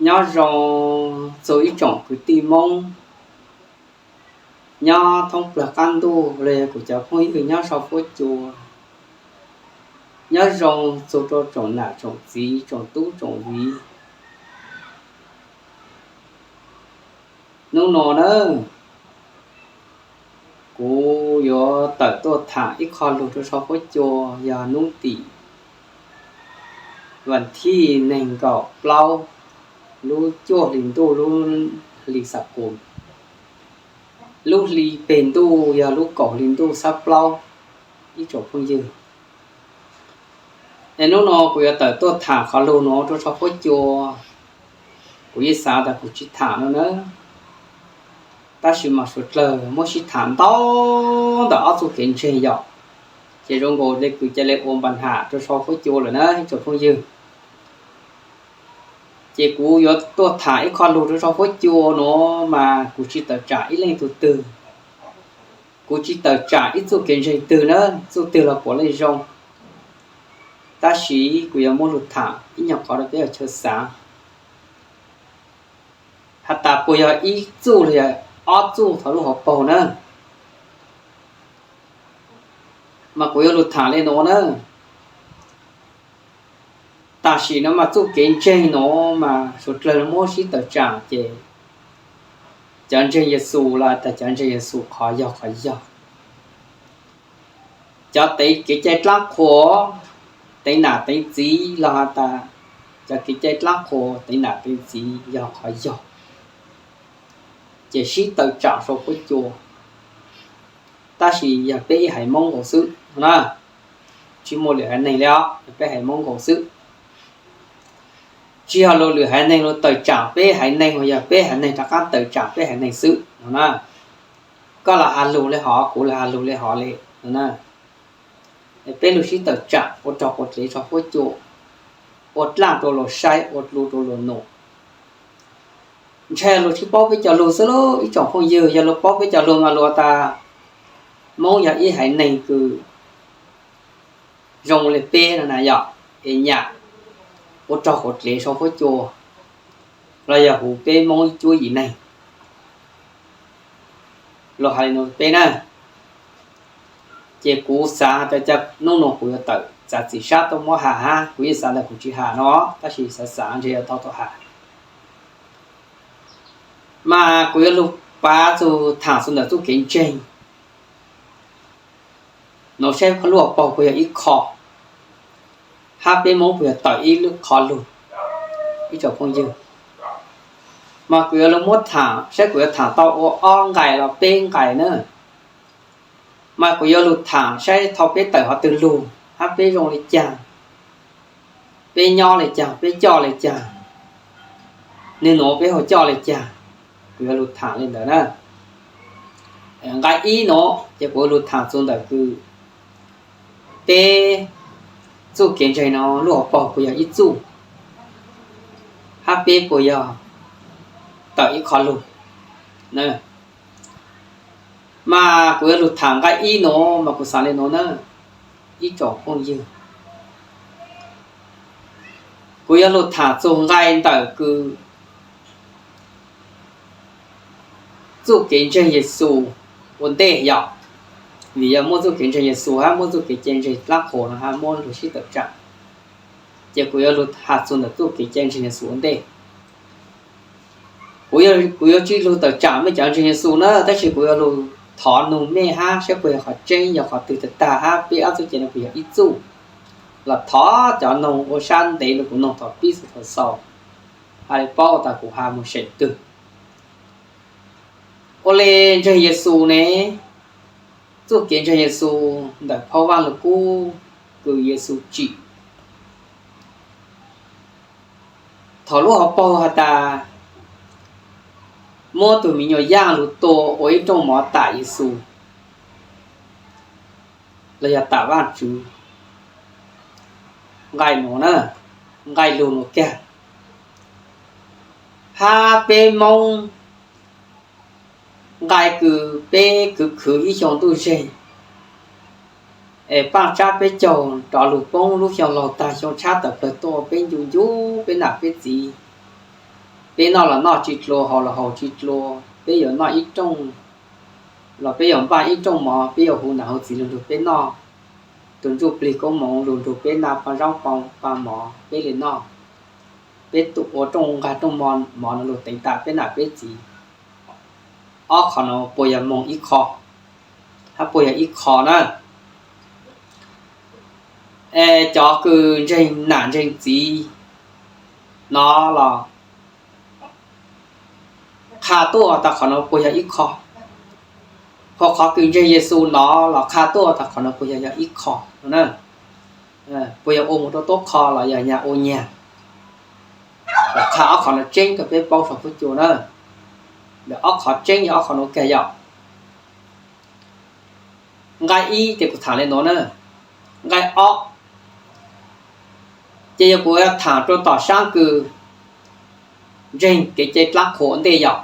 Nyob zoo txog ib tsoom kwv tij Hmoob nyob thoob plawg qab ntuj los yog kuv cov phooj ywg nyob sau fuab cua. Nyob zoo txog rau tsoom nam tsoom txiv tsoom tub tsoom viv. Hnub no na, kuv yuav tawm tuaj tham ib qho lug rau sau fuab cua, yog hnub tim vas thib nees nkaum plaub lub cuaj hli ntuj lub hli xab pus, lub hli peg ntuj yog lub kaum hli ntuj xab plaub, ib tsoom phooj ywg. Es hnub no kuv yuav tawm tuaj tham qhov lug no rau sau fuab cua. Kuv yeej xav tas kuv tsis tham no na, tab sis mas suav dlawg muab sib tham ntau ntawm ob txuj kev ntseeg yom, ces zoo nkaus li kuv ca le ua npa ham rau sau fuab cua lawm na ib tsoom phooj ywg. Ces kuv yuav tuaj tham ib qho lug rau sau fuab cua no mas kuv tsis tawm tsam ib leej tug twg, kuv tsis tawm tsam ib txuj kev ntseeg twg na, txuj twg los puav leej zoo, tab sis kuv yuav muab lug tham ib nyuag qhov rau peb ua chaw xav has tas puas yog ib txuj los yog ob txuj thaum lub hauv paug na. Mas kuv yuav lug tham li no na. Tam sim no mas txuj kev ntseeg no mas suav dlawg muab sib tawm tsam ces cov ntseeg Yexus los tas cov ntseeg Yexus qhov yog qhov yog. Cov teev kev cai dlaab qhuas, teev nam teev txiv los has tas cov kev cai dlaab qhuas teev nam teev txiv yog qhov yog, ces sib tawm tsam sau fuab cua. Tab sis yog peb ib haiv Moob nkaus xwb no na, tsis muaj lwm haiv neeg li os, yog peb haiv Moob nkaus xwb. Tsis yog luag lwm haiv neeg luag tawm tsam peb haiv neeg, uas yog peb haiv neeg rov qaab tawm tsam peb haiv neeg xwb no na. Koj los has lug li hov, kuv los has lug li hov li no na. Peb lug sib tawm tsam ua rog quas dlev sau fuab cua, ua dlaaj rau luag saib, ua lug rau luag num. Ntshai luag tsis paub peb cov lug xwb lauj ib tsoom phooj ywg, yog luag paub peb cov lug mas luag tas Moob yog ib haiv neeg kws zoo li peb no na yom, es nyam ua rog quas dlev sau fuab cua, los yog hu peb Moob cuab yim neeg, luag has li no peb na. Ces kuv xav tas hnub no kuv yuav tawm txav txim sab tuaj muab has hab, kuv yeej xav tas kuv tsis has no, tab sis xav xav ntshe yuav tau tau has. Mas kuv yuav lug pav txug tham txug ntawm txuj kev ntseeg no saib lub hauv paug puas yog ib qho, hab peb Moob puas yog tawm ib lub qho lug, ib tsoom phooj ywg. Mas kuv yuav lug muab tham saib kuv yuav tham tau ua ob nqai los peb nqai na. Mas kuv yuav lug tham saib thaum peb tawm hov twg lug hab peb zoo li caag, peb nyob li caag, peb coj li caag, nwg nuav peb ho coj li caag. Kuv yuav lug tham li ntawd na. Nqai ib no ces kuv yuav lug tham txug ntawm kws peb txuj kev ntseeg no lub hauv paug puas yog ib txuj, hab peb puas yog tawm ib qho lug. Mas kuv yuav lug tham nqai ib no, mas kuv xaav li no na, ib tsoom phooj ywg, kuv yuav lug tham txug nqai ntawm kws txuj kev ntseeg Yexus ua ntej yom. Vim yog muaj txuj kev ntseeg Yexus hab muaj txuj kev cai ntseeg dlaab qhuas no hab muab lug sib tawm tsam, ces kuv yuav lug has txug ntawm txuj kev cai ntseeg Yexus ua ntej. Kuv yuav tsi lug tawm tsam mej cov ntseeg Yexus na, tab sis kuv yuav lug thov nug mej hab saib puas yog qhov tseeb yog qhov twg tag tag hab peb ob txuj kev no puas yog ib txuj, los thov cov noog ua sab ntev rua kuv noog thaum pib txug thaum xaus, has li paub tas kuv has moog seem twg. Ua le ntseeg Yexus ne, txuj kev ntseeg Yexus ntawm phau Vaaj Lug Kub kws Yexus tsim. Thaum lub hauv paug has tas muab tug me nyuam yaaj lug tua ua ib rooj mov tam Yexus, los yog tam Vaajtswv. Nqai nuav na, nqai lug nuav kag. Hab peb Moob nqai kws peb khwv khwv ib xyoo ntuj zeeg, es paaj tsab peb caug rov lug poob lub xyoo laug tag xyoo tshab tawm plawg tuaj peb ncu ncu peb nam peb txiv, Peb noj los noj tsis dlua, haus los haus tsis dlua, peb yuav noj ib rooj los peb yuav npaj ib rooj mov, peb yuav hu nam hu txiv lug nrug peb noj. Tus ntsuj plig koob hmoov lug nrug peb noj paj zaub paj mov peb li noj. Peb ua rooj nqag rooj mov no lug teev tam peb nam peb txiv. Ob qho no puas yog moog ib qho, hab puas yog ib qho na? Es cov kws ntseeg nam ntseeg txiv no los qha tuaj tas qhov no puas yog ib qho, ho qhov kws ntseeg Yexus no los qha tuaj tas qhov no puas yog yog ib qho no na? Puas yog ua moog rua tuab qho los yog nyag ua nyag? Qha ob qho no tseeb rua peb paub saum fuab cua na. Ntawm ob qho tseeb yog ob qho no kag yom. Nqai ib ces kuv thaam le nuav na. Nqai ob ces yog kuv yuav thaam rua tom saab kws ntseeg kev cai dlaab qhua ua ntej yom.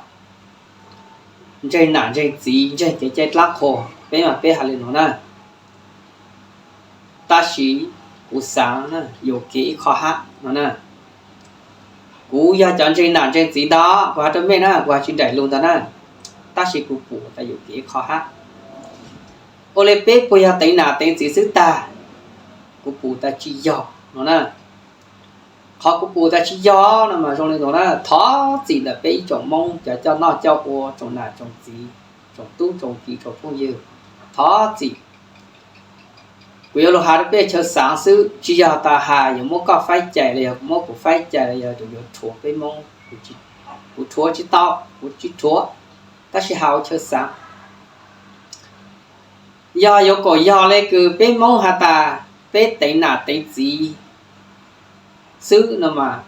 Ntseeg nam ntseeg txiv ntseeg kev cai dlaab qhua, peb mas peb has le nuav na. Tab sis kuv xaav yuam kev ib qho hab no na. Kuv yog cov ntseeg nam ntseeg txiv ntag, kuv has rua mej na, kuv has tsis nraim lug ntag na. Tab sis kuv pum tas yuam kev ib qho hab. Ua le peb puas yog teev nam teev txiv xwb tag? Kuv pum tas tsis yog no na. Qhov kuv pum tas tsis yog no mas zoo le nuav na, thov txim ntawm peb ib tsoom Moob cov coj noj coj ua, tsoom nam tsoom txiv, tsoom tub tsoom kiv tsoom phooj ywg, thov txim. Kuv yuav lug has rua peb chaw xaav xwb, tsis yog tas has yuav muab koj faib cais los yog muab kuv faib cais los yog yuav rhuav peb Moob. Kuv rhuav tsis tau, kuv tsis rhuav, tab sis has ua chaw xaav. Yog yuav kom yog le kws peb Moob has tas peb teev nam teev txiv xwb no mas,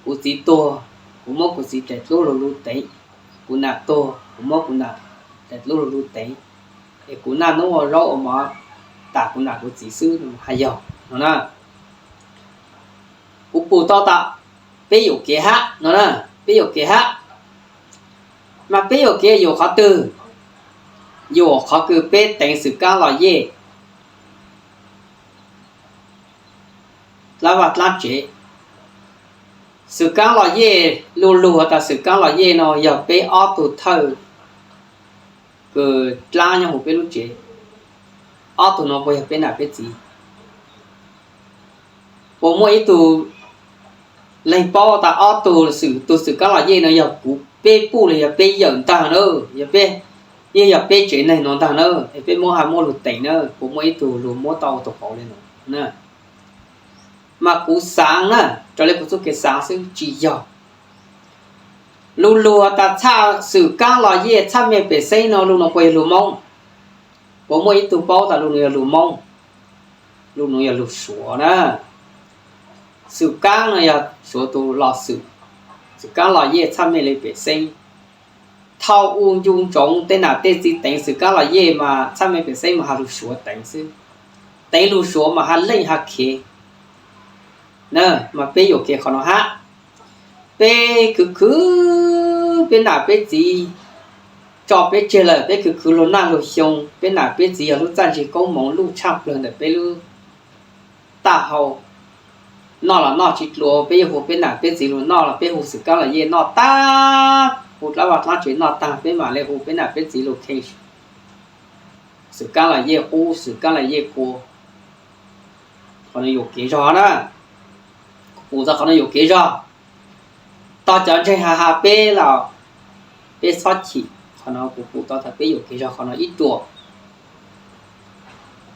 kuv txiv tuag, kuv muab kuv txiv daim dlub lug lug teev, kuv nam tuag, kuv muab kuv nam daim dlub lug lug teev, es kuv naj nub ua zaub ua mov tas kuv nam kuv txiv xwb no mas haj yog no na. Kuv pum tau tas peb yuam kev hab no na, peb yuam kev hab. Mas peb yuam kev yuam qhov twg? Yuam qhov kws peb teev xwm kaab lom yej dlaab vaj dlaab tsev. Xwm kaab lom yej, lu lug has tas xwm kaab lom yej no yog peb ob tug thawj kws dlaab nyob huv peb lub tsev. Ob tug no puas yog peb nam peb txiv? Puas muaj ib tug leeg paub tas ob tug xwm, tug xwm kaab lom yej no yog kuv peb puj los yog peb yawm ntag na, yog peb, yeej yog peb tsev neeg no ntag na, es peb Moob haj muab lug teev na, puas muaj ib tug lug muab tau ua tug qauv le nuav na? Mas kuv xaav na, raws le kuv txuj kev xaav xwb tsis yog. Lu lug tas txhaj xwm kaab lom yej txhaj mej pem xeeb no lug nuav puas yog lug Moob? Puas muaj ib tug paub tas lug nuav yog lug Moob? Lug nuav yog lug Suav na. Xwm kaab no yog Suav tug lom xwm, xwm kaab lom yej txhaj mej le pem xeeb. Thaum u ncu ntsoov tej nam tej txiv teev xwm kaab lom yej mas txhaj mej pem xeeb mas has lug Suav teev xwb. Teev lug Suav mas has leej has khev na, mas peb yuam kev qhov no hab. Peb khwv khwv peb nam peb txiv tso peb tseg lawm, peb khwv khwv luag naj luag xyoo, peb nam peb txiv yog lub txaj ntsig koob hmoov luj tshaj plawg ntawm peb lub taub hau. Noj los noj tsis dlua, peb yuav hu peb nam peb txiv lug noj los peb hu xwm kaab lom yej noj tag, hu dlaab vaj dlaab tsev noj tag peb mam le hu peb nam peb txiv lug kheej xwm kaab lom yej qub xwm kaab lom yej kua. Qhov no yuam kev zog na, kuv pum tau qhov no yuam kev zog. Tog cov ntseeg has has peb los peb txhob chim, qhov no kuv pum tau tas peb yuam kev zog qhov no ib ruam.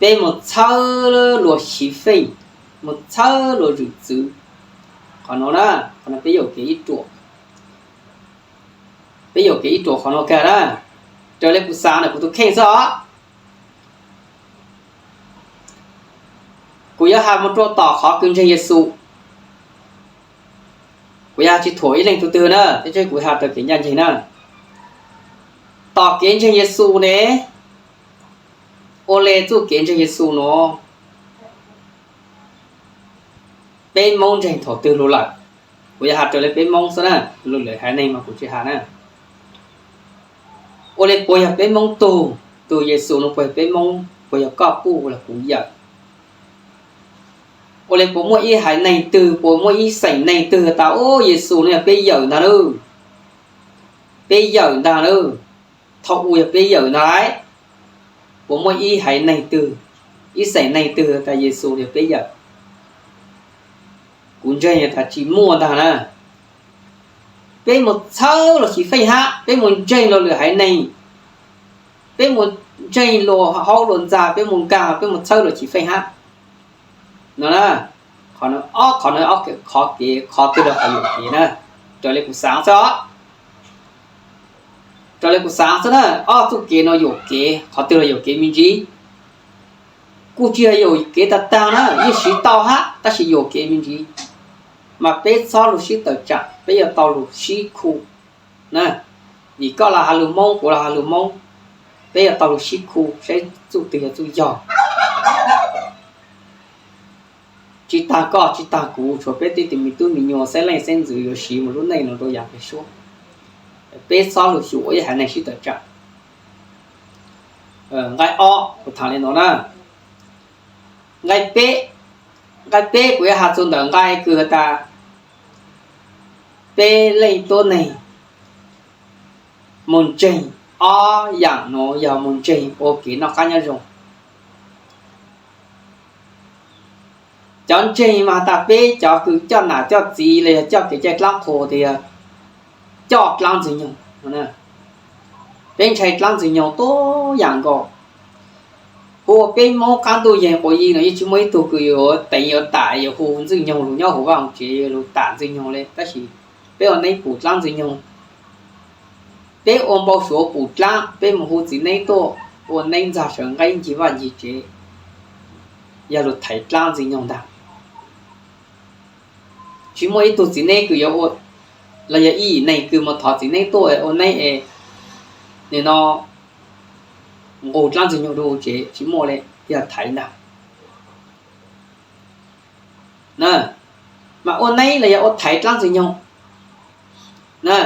Peb mus txhawb luag xyiv feej, mus txhawb luag zwm txwv, qhov no na, qhov no peb yuam kev ib ruam. Peb yuam kev ib ruam qhov no kag na. Raws le kuv xaav na, kuv tus kheej xwb os. Kuv yuav has mus rua tom qhov kws ntseeg Yexus. Kuv yuav tsis thuam ib leej tug twg na, tab sis kuv has raws kev ncaj nceeg na. Tom kev ntseeg Yexus ne, ua le txuj kev ntseeg Yexus nuav, peb Moob ntseeg thaum twg lug lawm? Kuv yuav has raws le peb Moob xwb na, lwm haiv neeg mas kuv tsis has na. Ua le puas yog peb Moob tug, tug Yexus nuav puas yog peb Moob, puas yog koj puj los kuv yawm? Ua li puas muaj ib haiv neeg twg, puas muaj ib xeem neeg twg tas, Ub, Yexus no yog peb yawm ntag lauj, peb yawm ntag lauj, thaum ub yog peb yawm ntag lauj? Puas muaj ib haiv neeg twg, ib xeem neeg twg tas Yexus yog peb yawm? Kuv ntseeg tas tsis muaj ntag na. Peb mus txhawb luag chim feej hab, peb mus ntseeg luag lwm haiv neeg, peb mus ntseeg luag hauj luag ntxa, peb mus nkag, peb mus txhawb luag chim feej hab. No na, qhov no ob, qhov no ob, qhov kev, qhov twg los qhov yuam kev na, raws li kuv xaav xwb os. Raws li kuv xaav xwb na, ob txuj kev no yuam kev, qhov twg los yuam kev me ntsis. Kuj tsis yog yuam kev tag tag na, yeej siv tau hab, tab sis yuam kev me ntsis. Mas peb txhob lug sib tawm tsaam, peb yuav tau lug sib khu na. Vim koj los has lug Moob, kuv los has lug Moob, peb yuav tau lug sib khu saib txuj twg yog txuj yog. Tsis tag koj tsis tag kuv, tshuav peb tej tus me tub me nyuam xeeb leej xeeb ntxwv yuav siv mus lub neej no rau yav pem suab. Peb txhob lug xyuas ua ib haiv neeg sib tawm tsaam. Nqai ob kuv thaam li no na. Nqai peb, nqai peb kuv yuav has txug ntawm nqai kws has tas peb leej tuab neeg mus ntseeg, ob yaam nuav yog mus ntseeg ua kev noj qab nyob zoo. Cov ntseeg mas has tas peb cov kws coj nam coj txiv los yog coj kev cai dlaab qhua, tes yog coj dlaab ntxwg nyoog. Peb ntshai dlaab ntxwg nyoog tuab yaam nkaus. Hu ua peb Moob qaab ntuj yeeg quav yig no yeej tsis muaj ib tug kws yuav teev yuav tam yuav hu ntxwg nyoog lug nyob huv vaj huv tsev lug tam ntxwg nyoog le, tab sis peb ua neeb pum dlaab ntxwg nyoog. Peb ua npau suav pum dlaab, peb mus hu txiv neeb tuaj ua neeb ntxag sawv nqeeb ncig vaj ncig tsev, yog lug thaiv dlaab ntxwg nyoog ntag. Tsis muaj ib tug txiv neeb kws yuav ua, los yog ib yim neeg kws mus thov txiv neeb tuaj ua neeb es nim no nqug dlaab ntxwg nyoog rau huv tsev, tsis muaj le, yog thaiv ntag. Mas ua neeb los yog ua thaiv dlaab ntxwg nyoog na,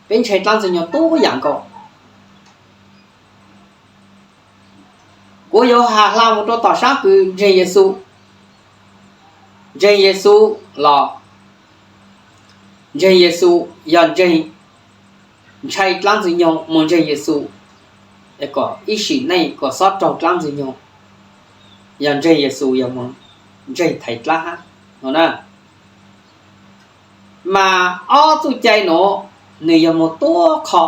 peb ntshai dlaab ntxwg nyoog tuab yaam nkaus. Kuv yuav has hla mus rau tom saab kws ntseeg Yexus. Ntseeg Yexus los ntseeg Yexus yog ntseeg, ntshai dlaab ntxwg nyoog mus ntseeg Yexus, es kom ib sim neej kom xob raug dlaab ntxwg nyoog, yog ntseeg Yexus yog mus ntseeg thaiv dlaab hab no na. Mas ob txuj cai nuav, nwg yog moog tuab qho,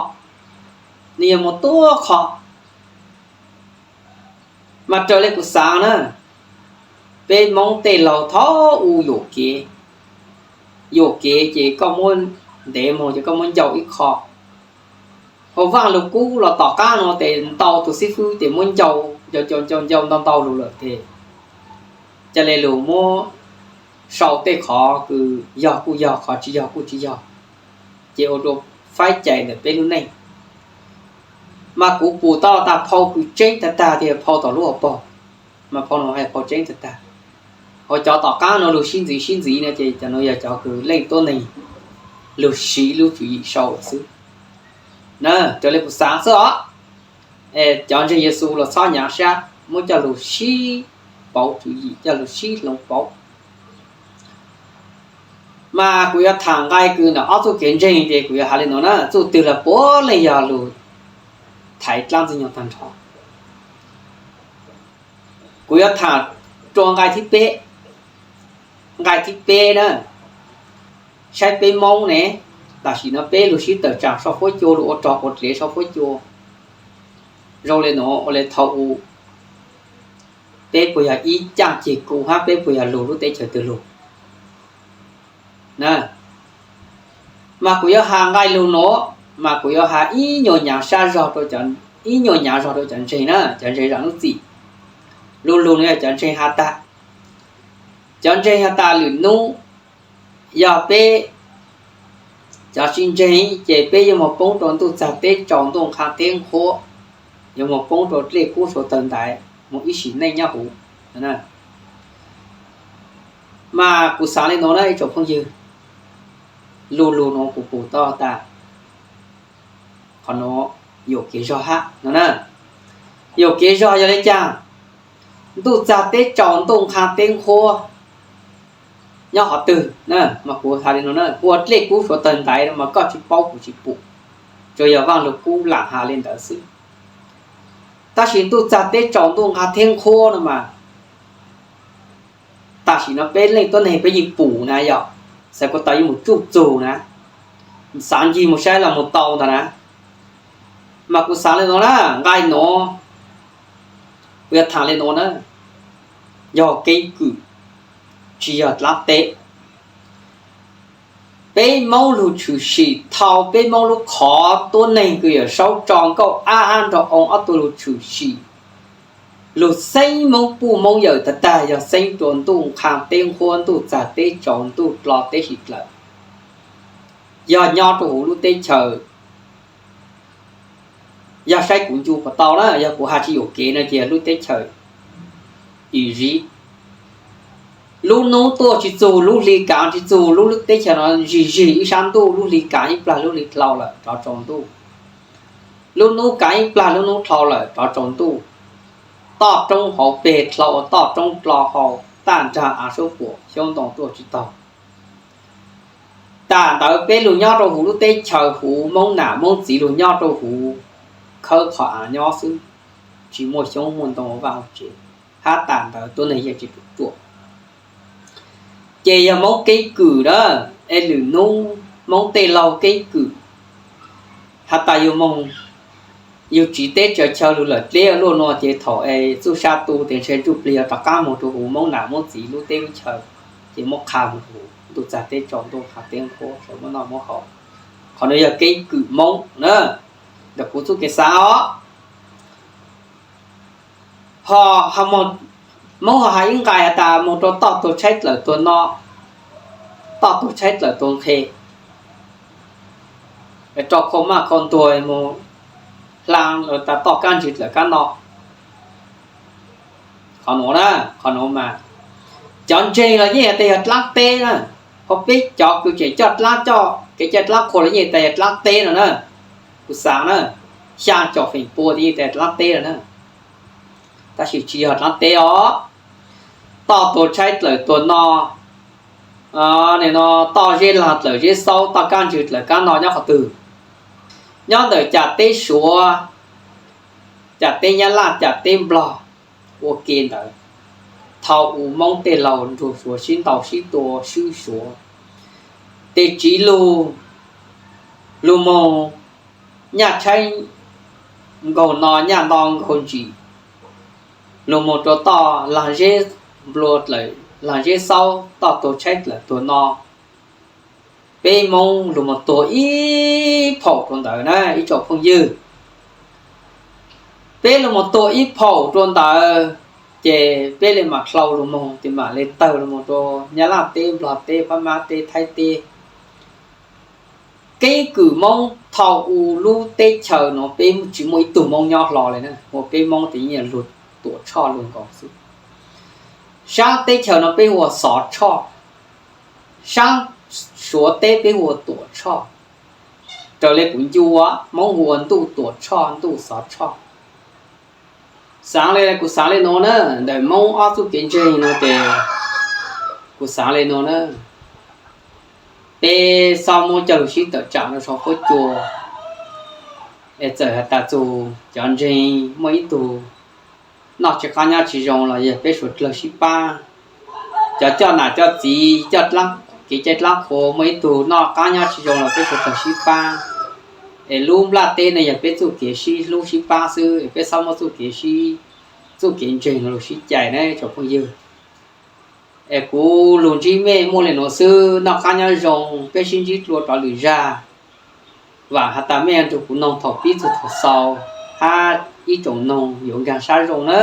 nwg yog moog tuab qho. Mas raws le kuv xaav na, peb Moob tej laug thaum ub yuam kev, yuam kev ces koj muab ntev moog ces koj muab ncau ib qho. Hauv Vaaj Lug Kub los tom qaab no tes ntau tug xib fwb tes muab ncau, ncau ncau ncau ncau ntau ntau lug lawm tes ca le lug muab sau tej qhov kws yog kuj yog, qhov tsis yog kuj tsis yog, ces ua rua faib cais ntawm peb lub neej. Mas kuv pum tau tas phau kws tseeb tag tag tias phau tom lub hauv paug, mas phau no hais phau tseeb tag tag. Ho cov tom qaab no lug sib ntxiv sib ntxiv no ces cov no yog cov kws leej tuab neeg lug siv lub tswv yim sau lawm xwb. Na, raws le kuv xaav xwb os, es cov ntseeg Yexus los txhob nyaav sab, muab coj lug sib pauv tswv yim, coj lug sib hloov pauv. Mas kuv yuav thaam nqai kws ntawm ob txuj kev ntseeg ces kuv yuav has le nuav na, txuj twg los puav leej yog lug thaiv dlaab ntxwg nyoog tag nrho. Kuv yuav thaam rua nqai thib peb. Nqai thib peb na, saib peb Moob ne, tam sim no peb lug sib tawm tsaam sau fuab cua, lug ua rog quav dlev sau fuab cua. Zoo le nuav ua le thaum ub, peb puas yog ib caaj ceg kuv hab peb puas yog lug lub teb chaws twg lug? Na, mas kuv yuav has nqai lug nuav, mas kuv yuav has ib nyuas nyaav sab zog rau, ib nyuas nyaav zog rau cov ntseeg na, cov ntseeg zam lub txim. Lub lug nuav yog cov ntseeg has tas, cov ntseeg has tas lwm nub yog peb cov tsis ntseeg ces peb yuav moog poob rua ntuj txag teb tsaus, ntuj nqha teb nqhuab, yuav moog poob rua dlej kub suav tawg ntaiv moog ib sim neej nyob huv. Mas kuv xaav le nuav na ib tsoom phooj ywg, lub lug nuav kuv pum tau tas qhov nuav yuam kev zog hab no na. Yuam kev zog yog le caag? Ntuj txag teb tsaus, ntuj nqha teb nqhuab, nyob qhov twg na, mas kuv hais li no na, ua dlej kub suav tawg ntaiv no mas koj tsis paub kuv tsis pum, tsuas yog Vaaj Lug Kub lam has li ntawd xwb. Tab sis ntuj txag teb tsaus ntuj nqha thiab nqhuab no mas, tam sim no peb leej tuab neeg peb yeej pum na yog, xav kuv tau yeej mus tsuj txug na, xav ncig mus saib los mus tau ntag na. Mas kuv xaav li no na, nqai nuav, kuv yuav thaam li no na, yog keeb kwm, tsis yog dlaab teb. Peb Moob lug tshwm sim thau peb Moob lub qhov tuab neeg kws yawm saub tso nkauj ab hab nraug oo ob tug lug tshwm sim. Lug xeeb Moob puj Moob yawm tag tag yog xeeb rua ntuj nqha teb nqhuab, ntuj txag teb tsaus, ntuj dlo teb sim dlawm. Yog nyob rua huv lub teb chaws, yog saib kuv ncu puas tau na, yog kuv has tsis yuam kev no ces lub teb chaws Iziv. Lub nub tuaj tsis txug lub hli kaav tsis txug, lub teb chaws no zig zig ib sab ntuj, lub hli kaav ib plag lub hli dlhau lawm rov tsaus ntuj. Lub nub kaav ib plag lub nub dlhau lawm rov tsaus ntuj. Toj roob hauv peg dlhau ua toj roob dlo hau, taj nrag av suab puam xyoob ntoo tuaj tsis taug. Tam ntawd peb lug nyob rau huv lub teb chaws huv, Moob nam Moob txiv lug nyob rau huv, khawb qhov av nyob xwb, tsis muaj xyoob muaj ntoo vaj tsev, hab tam ntawd tuab neeg yeej tsis ruam. Ces yog Moob keeb kwm na, es lwm hnub Moob tej laug keeb kwm, has tas yug moog, yug tsiv teb tsaws chaw lug lawm dleb luaj nua ces thaum es txuj sa tu tes ntshe ntsuj plig yog rov qaab moog rua huv Moob nam Moob txiv lub teb lub chaw, ces muab qha moog rua huv ntuj txag teb tsaus ntuj qha teb nqhuab sawv muab noj muab haus. Qhov nuav yog keeb kwm Moob na, ntawm kuv txuj kev xaav os. Ho, Moob ho has ib nqai has tas moog rua toj tuag tshaib dlawm tuag no, toj tuag tshaib dlawm tuag nqhe, rau khau maj khau ntuag moog hla tas toj kab ntsig dlawm kab no. Qhov nuav na, qhov nuav mas cov ntseeg los yeej has tas yog dlaab teb na, ho peb cov kws tseem coj dlaab, coj kev cai dlaab qhua los yeej tas yog dlaab teb no na. Kuv xaav na, xyaa caum feem pua tas yeej tas dlaab teb no na. Tab sis tsis yog dlaab teb os. Toj tuag tshaib dlawm tuag no, no toj zeb lag dlawm zeb xaub, toj kab ntsig dlawm kab no nyob qhov twg? Nyob ntawm cas teb Suav, cas teb Nyab Laj, cas teb Nplog ua ke ntawd. Thaum u Moob tej laug nrug Suav sib ntaus sib tua swb Suav, tes tsiv lug, lug moog nyaj tshaib nkaug no nyaj nto nkaug ntsis, lug moog rua toj lag zeb nplua dlawm lag zeb xaub, toj tuag tshaib dlawm tuag no. Peb Moob lug moog tuag ib phaum rua ntawd na ib tsoom phooj ywg. Peb lug moog tuag ib phaum rua ntawd, ces peb le maam dlau lug moog, tes maam le tawg lug moog rua Nyab Laj teb, Nplog teb, Phab Mab teb, Thaib teb. Keeb kwm Moob thaum u lub teb chaws nuav peb tsis muaj ib tug Moob nyob hlo le na, ua peb Moob tes yeej luag Tuam Tshoj luag nkaus xwb. Saab teb chaws nuav peb hu ua Xov Tshoj, saab Suav teb peb hu ua Tuam Tshoj. Raws le kuv ncu, Moob hu ua ntuj Tuam Tshoj, ntuj Xov Tshoj. Xaav le, kuv xaav le nuav na, ntawm Moob ob txuj kev ntseeg nuav tes kuv xaav le nuav na, peb xob muab coj lug sib tawm tsaam rua sau huab cua, es txawm has tas txug cov ntseeg muaj ib tug noj tsis qab nyob tsis zoo los yog peb suav dlawg sib paab. Cov coj nam coj txiv coj kev cai dlaab qhua muaj ib tug noj qab nyob tsis zoo los peb suav dlawg sib paab. Es lub nplaj teb no yog peb txuj kev sib hlub sib paab xwb, es peb xob muab txuj kev sib, txuj kev ntseeg lug sib cais na tsoom phooj ywg. Es kuv lug ntsib mej muaj le nuav xwb, noj qab nyob zoo, peb sib ntsib dlua rov lwm zag. Vaam has tas mej nrug kuv noog thaum pib txug thaum xaus, hab ib tsoom noog yuav nkaag sab zoo na.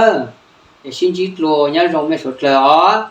Es sib ntsib dlua, nyob zoo mej suav dlawg os.